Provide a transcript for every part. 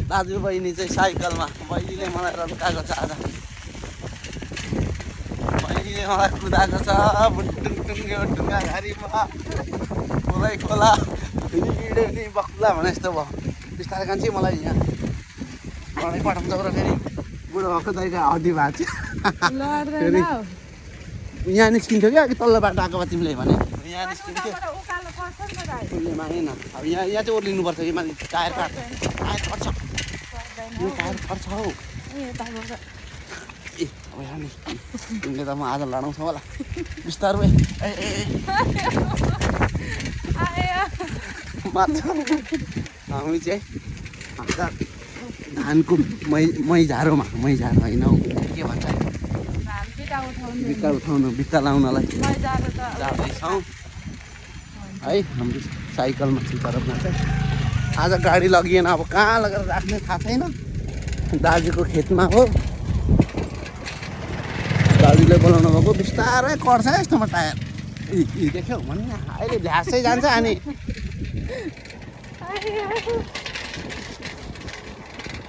दाजु बहिनी चाहिँ साइकलमा बहिनीले मलाई रन्काएको छ आज बहिनीले मलाई कुदाएको छ बुटुङटुङ ढुङ्गा घारीमा खोलै खोला हिँडी बक्ला भने जस्तो भयो बिस्तारै कान्छी मलाई यहाँ मलाई पठाउँछ र फेरि बुढो भएको दाइका हड्डी भएको थियो यहाँ निस्किन्थ्यो क्या अघि तल्लो बाटो आएको भए तिमीले भने यहाँ निस्किन्थ्यो उसले मागेन अब यहाँ चाहिँ ओर्लिनुपर्छ कि माथि टायर काट्छ टायर पर्छ यो टायर पर्छ हौ ए अब यहाँ नि तिमीले त म आज लडाउँछौ होला बिस्तारो हामी चाहिँ धानको मैझारोमा मैझारो होइन हौ के भन्छ बित्ता उठाउनु बित्ता लाउनलाई जाँदैछौँ है हाम्रो साइकलमा सीतारोपमा चाहिँ आज गाडी लगिएन अब कहाँ लगेर राख्ने थाहा छैन दाजुको खेतमा हो दाजुले बोलाउनु भएको बिस्तारै कर्छ यस्तोमा टायर देख्यौ भन्ने अहिले झ्यासै जान्छ अनि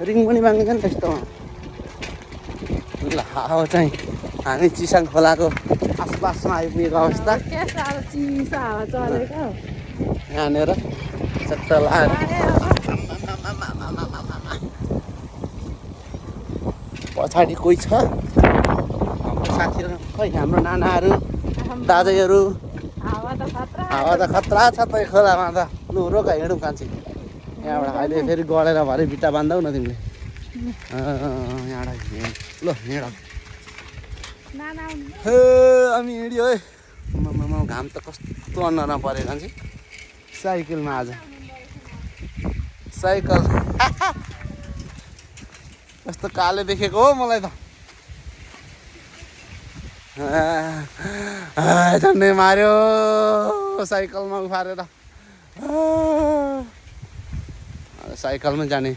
रिङ पनि माग्छ नि त्यस्तोमा ल अब चाहिँ हामी चिसाङ खोलाको आसपासमा आइपुगेको अवस्था यहाँनिर चट्ट लाएर पछाडि कोही छ हाम्रो साथीहरू खै हाम्रो नानाहरू दाजुहरू हावा त खतरा छ त खोलामा त लु रोक हिँडौँ कान्छी यहाँबाट अहिले फेरि गढेर भरे बिटा बान्धौ न तिमीले यहाँबाट ल हिँड हे हामी हिँड्यो है घाम त कस्तो अनुहारमा पऱ्यो कान्छी साइकलमा आज साइकल कस्तो काले देखेको हो मलाई त झन्डै मार्यो साइकलमा उफारेर साइकलमा जाने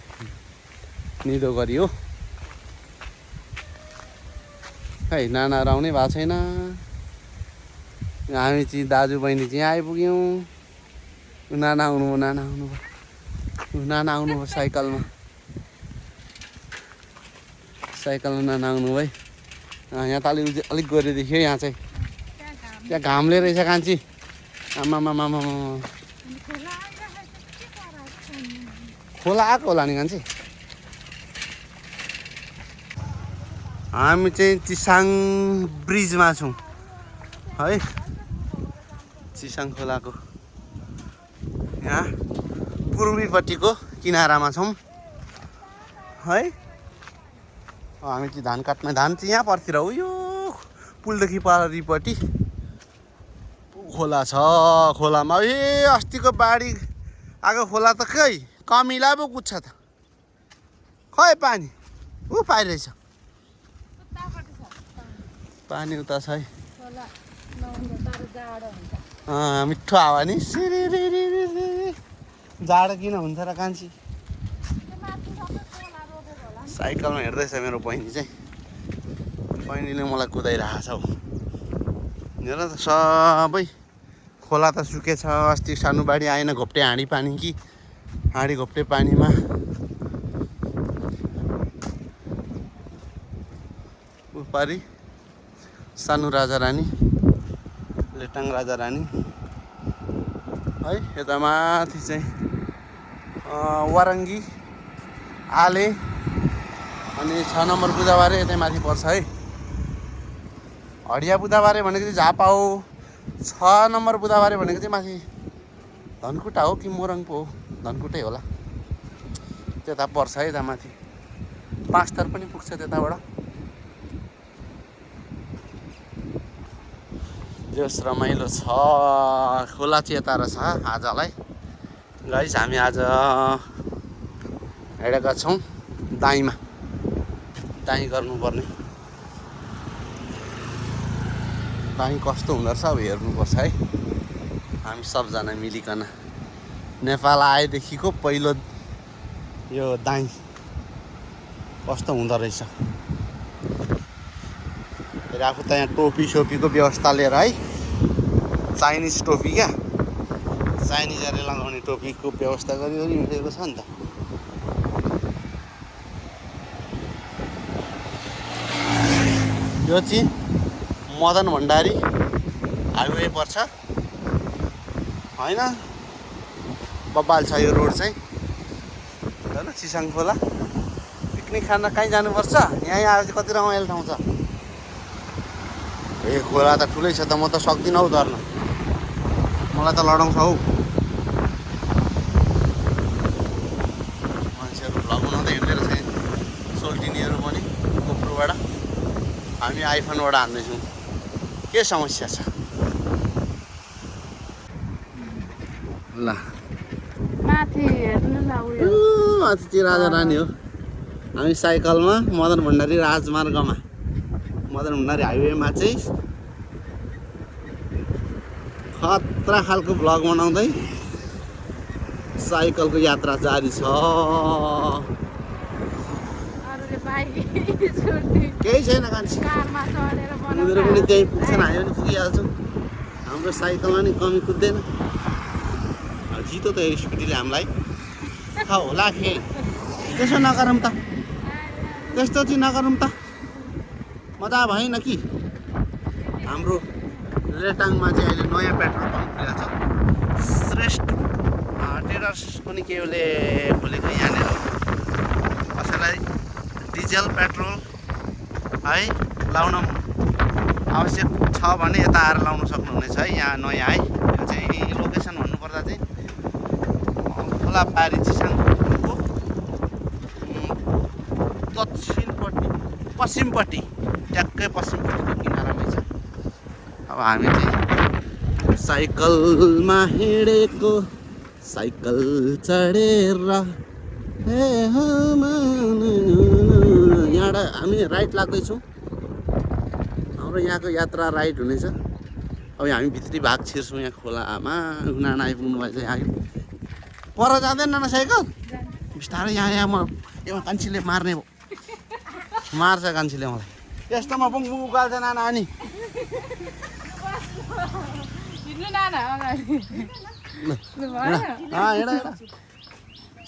निदो गरियो खै नानाहरू आउनै भएको छैन हामी चाहिँ दाजु बहिनी चाहिँ आइपुग्यौँ नाना आउनुभयो नाना आउनुभयो साइकलमा नाना आउनुभयो है यहाँ त अलिक गएर देखियो यहाँ चाहिँ त्यहाँ घामले रहेछ कान्छी आमा खोला आएको होला नि कान्छी हामी चाहिँ चिसाङ ब्रिजमा छौँ है चिसाङ खोलाको यहाँ पूर्वीपट्टिको किनारामा छौँ है हामी चाहिँ धान काट्न धान चाहिँ यहाँ पर्तिर हो यो पुलदेखि पारिपट्टि खोला छ खोलामा ए अस्तिको बाढी आएको खोला त खै कमिला पो कुद्छ त खै पानी ऊ पाइरहेछ पानी उता छ है मिठो हावा नि जाडो किन हुन्छ र कान्छी साइकलमा हिँड्दैछ मेरो बहिनी चाहिँ बहिनीले मलाई कुदाइरहेको छ हेर त सबै खोला त सुकेछ अस्ति सानो बाढी आएन घोप्टे हाँडी पानी कि हाँडी घोप्टे पानीमा उपारी सानो राजा रानी लेटाङ राजा रानी है यता माथि चाहिँ वारङ्गी आले अनि 6 नम्बर बुधबारे यतै माथि पर्छ है हडिया बुधबारे भनेको चाहिँ झापा हो 6 नम्बर बुधबारे भनेको चाहिँ माथि धनकुटा हो कि मोरङ पो हो धनकुटै होला त्यता पर्छ है यता माथि 5 थर पनि पुग्छ त्यताबाट जस रमाइलो छ खोला चाहिँ यता रहेछ आजलाई गाइस हामी आज हिँडेका छौँ दाइँमा दाइँ गर्नुपर्ने दाइँ कस्तो हुँदो रहेछ अब हेर्नुपर्छ है हामी सबजना मिलिकन नेपाल आएदेखिको पहिलो यो दाइँ कस्तो हुँदो रहेछ आफू त यहाँ टोपी सोपीको व्यवस्था लिएर है चाइनिज टोपी क्या चाइनिजहरूले लगाउने टोपीको व्यवस्था गरी हिँडेको छ नि त यो चाहिँ मदन भण्डारी हाइवे पर्छ होइन बब्बाल छ यो रोड चाहिँ होइन चिसाङ खोला पिकनिक खान कहीँ जानुपर्छ यहीँ आएर कति रमाइलो ठाउँ छ ए खोला त ठुलै छ त म त सक्दिनँ हौ धर्न मलाई त लडाउँछ हौ मान्छेहरू भ्लग बनाउँदै हिँड्दै रहेछ सोल्टिनीहरू पनि गोप्रोबाट हामी आइफोनबाट हान्दैछौँ के समस्या छ ल माथि हेर्नु न उयो माथि चाहिँ राजा रानी हो हामी साइकलमा मदन भण्डारी राजमार्गमा मदन भण्डारी हाइवेमा चाहिँ खतरा खालको भ्लग बनाउँदै साइकलको यात्रा जारी छ अरूले बाइक स्कुटी केही छैन कान्छी कारमा चढेर उनीहरू पनि त्यहीँ पुग्छन् हामी पनि पुगिहाल्छौँ हाम्रो साइकलमा नि कमी कुद्दैन जितो त यो स्कुटीले हामीलाई होला खे त्यसो नगरौँ त त्यस्तो चाहिँ नगरौँ त मजा भएन कि हाम्रो रेटाङमा चाहिँ अहिले नयाँ पेट्रोल पम्प खुलेको छ श्रेष्ठ टेलर्स पनि के उसले खोलेको यहाँनिर कसैलाई डिजल पेट्रोल है लाउन आवश्यक छ भने यता आएर लाउन सक्नुहुनेछ है यहाँ नयाँ है यो चाहिँ लोकेसन भन्नुपर्दा चाहिँ खोलापारी चिसाङको दक्षिणपट्टि पश्चिमपट्टि ट्याक्कै पश्चिमपट्टिको किनारामै छ अब हामी चाहिँ साइकलमा हिँडेको साइकल चढेर यहाँबाट हामी राइट लाग्दैछौँ हाम्रो यहाँको यात्रा राइट हुनेछ अब हामी भित्री भाग छिर्छौँ यहाँ खोलामा नाना आइपुग्नु भएछ यहाँ पर जाँदैन नाना साइकल बिस्तारै यहाँ म कान्छीले मार्ने मार्छ कान्छीले मलाई त्यस्तोमा बुङ बुङ उकाल्छ नाना अनि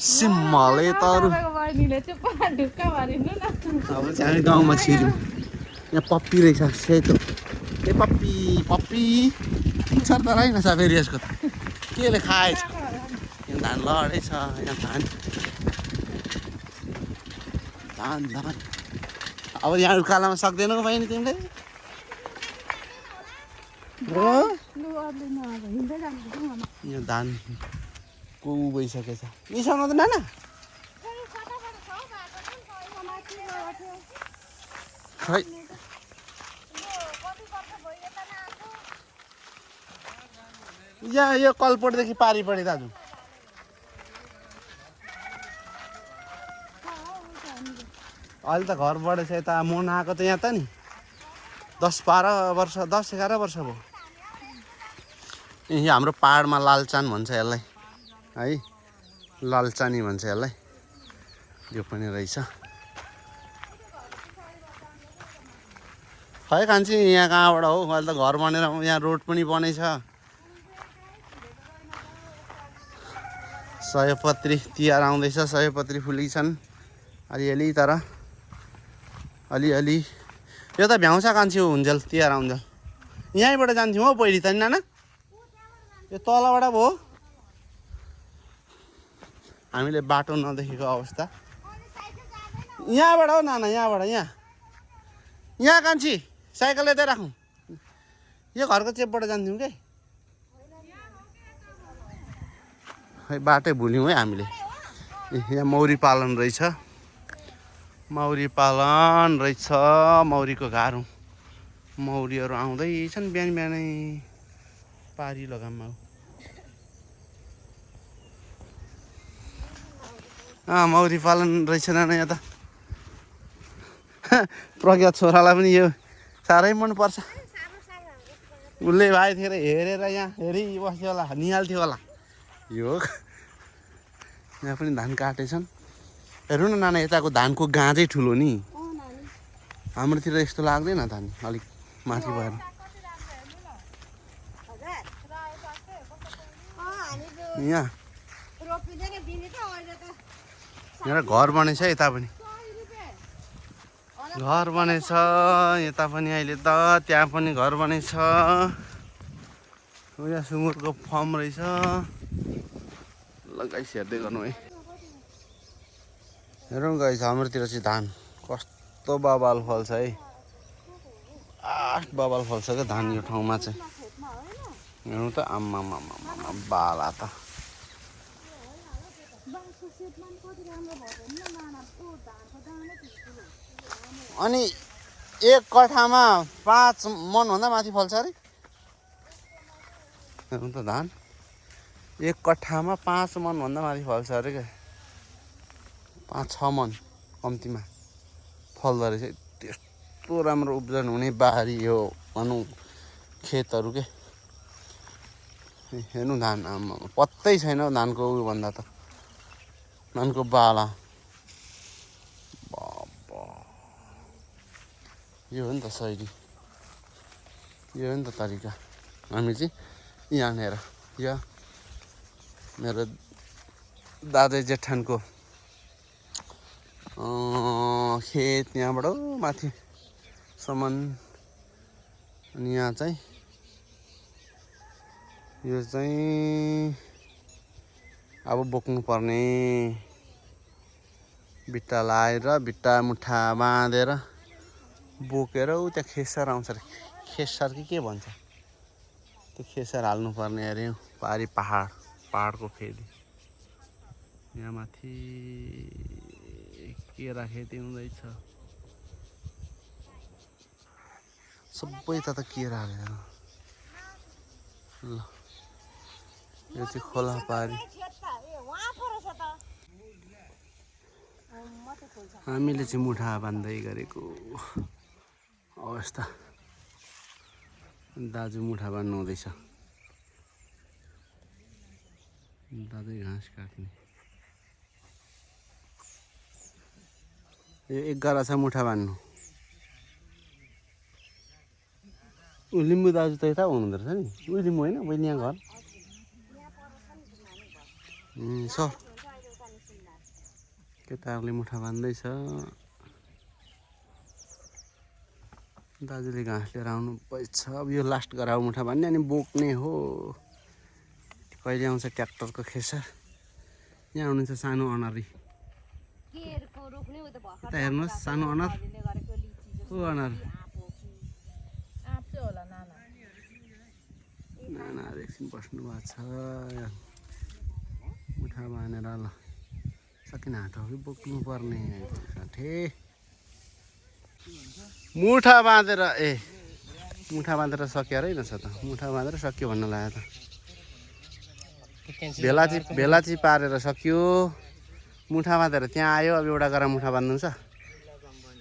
सिम्मले तरु अब चाहिँ हामी गाउँमा छिर्यौँ यहाँ पप्पी रहेछ सेतो ए पप्पी पप्पी पिक्चर त रहेनछ फेरि यसको त केले खाएछ यहाँ धान लडेछ यहाँ धान धान धान अब यहाँ उकालोमा सक्दैनौ बहिनी तिमीले यहाँ धान को गइसकेछ निसाउनु त नाना खै यहाँ यो कलपोटदेखि पारिपट्टि दाजु अहिले त घरबाट चाहिँ यता मुना आएको त यहाँ त नि 10-12 वर्ष 10-11 वर्ष भयो यहाँ हाम्रो पाहाडमा लालचान भन्छ यसलाई है लालचानी भन्छ यसलाई यो पनि रहेछ खै कान्छी यहाँ कहाँबाट हो अहिले त घर बनेर यहाँ रोड पनि बनेछ सयपत्री तिहार आउँदैछ सयपत्री फुलिछन् अलिअलि तर अलिअलि यो त भ्याउँछ कान्छी हो हुन्जेल तिहार आउँजेल यहीँबाट जान्थ्यौँ हौ पहिले त नि नाना यो तलबाट भयो हामीले बाटो नदेखेको अवस्था यहाँबाट हो नाना यहाँबाट यहाँ कान्छी साइकल यतै राखौँ यो घरको चेपबाट जान्थ्यौँ के खै बाटै भुल्यौँ है हामीले यहाँ मौरी पालन रहेछ मौरीको घार मौरीहरू आउँदैछन् बिहान बिहानै पारी लगाममा मौरी पालन रहेछ नाना यहाँ त प्रज्ञा छोरालाई पनि यो साह्रै मनपर्छ उसले भाइ थिएर हेरेर यहाँ हेरिबस्थ्यो होला निहाल्थ्यो होला यो यहाँ पनि धान काटेछन् हेर्नु न नाना यताको धानको गाँजै ठुलो नि हाम्रोतिर यस्तो लाग्दैन धान अलिक माथि भएर यहाँ यहाँ घर बनेछ यता पनि घर बनेछ यता पनि अहिले त त्यहाँ पनि घर बनेछ यहाँ सुँगुरको फर्म रहेछ ल गाइस हेर्दै गर्नु है हेरौँ गाइस हाम्रोतिर चाहिँ धान कस्तो बबाल फल्छ है बबाल फल्छ क्या धान यो ठाउँमा चाहिँ हेर्नु त आम्मा बाला त अनि एक कठामा 5 मनभन्दा माथि फल्छ अरे हेर्नु त धान एक कट्ठामा 5 मनभन्दा माथि फल्छ अरे क्या 5-6 मन कम्तीमा फल्दो रहेछ त्यस्तो राम्रो उब्जन हुने बारी हो भनौँ खेतहरू के हेर्नु धान आमा पत्तै छैन धानको उयोभन्दा त धानको बाला यो हो नि त शैली यो हो नि त तरिका हामी चाहिँ यहाँनिर या मेरो दादा जेठानको खेत यहाँबाट माथिसम्म अनि यहाँ चाहिँ यो चाहिँ अब बोक्नु पर्ने बिट्टा लाएर बिट्टा मुठा बाँधेर बोकेर उ त्यहाँ खेसर आउँछ अरे खेसर के भन्छ त्यो खेसर हाल्नुपर्ने अरे पारी पहाडको फेरि यहाँ माथि केरा खेती हुँदैछ सबै त केरा हालेर ल यो चाहिँ खोला पारी हामीले चाहिँ मुठा बान्दै गरेको अवस्था दाजु मुठा बान्नु हुँदैछ दाजु घाँस काट्ने यो 11 छ मुठा बान्नु ऊ लिम्बू दाजु त यता हुनुहुँदो रहेछ नि ऊ लिम्बू होइन बहिनी यहाँ घर सर केटाहरूले मुठा बान्दैछ दाजुले घाँस लिएर आउनु पर्छ अब यो लास्ट गराउ मुठा बान्ने अनि बोक्ने हो कहिले आउँछ ट्र्याक्टरको खेसर यहाँ हुनुहुन्छ सानो अनरी यता हेर्नुहोस् सानो अनर को अनर नाना एकछिन बस्नु भएको छ मुठा बाँधेर ल सकिन हात अघि बोक्नु पर्ने साठे मुठा बाँधेर मुठा बाँधेर सक्यो रहेनछ त मुठा बाँधेर सक्यो भन्न लाग्यो त भेलाची पारेर सक्यो मुठा बाँधेर त्यहाँ आयो अब एउटा गरा मुठा बाँध्नु छ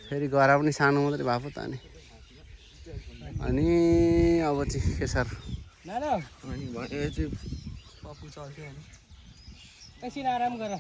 फेरि गरा पनि सानो मात्रै भए पो त अनि अब चाहिँ खेसर एकछिन आराम गर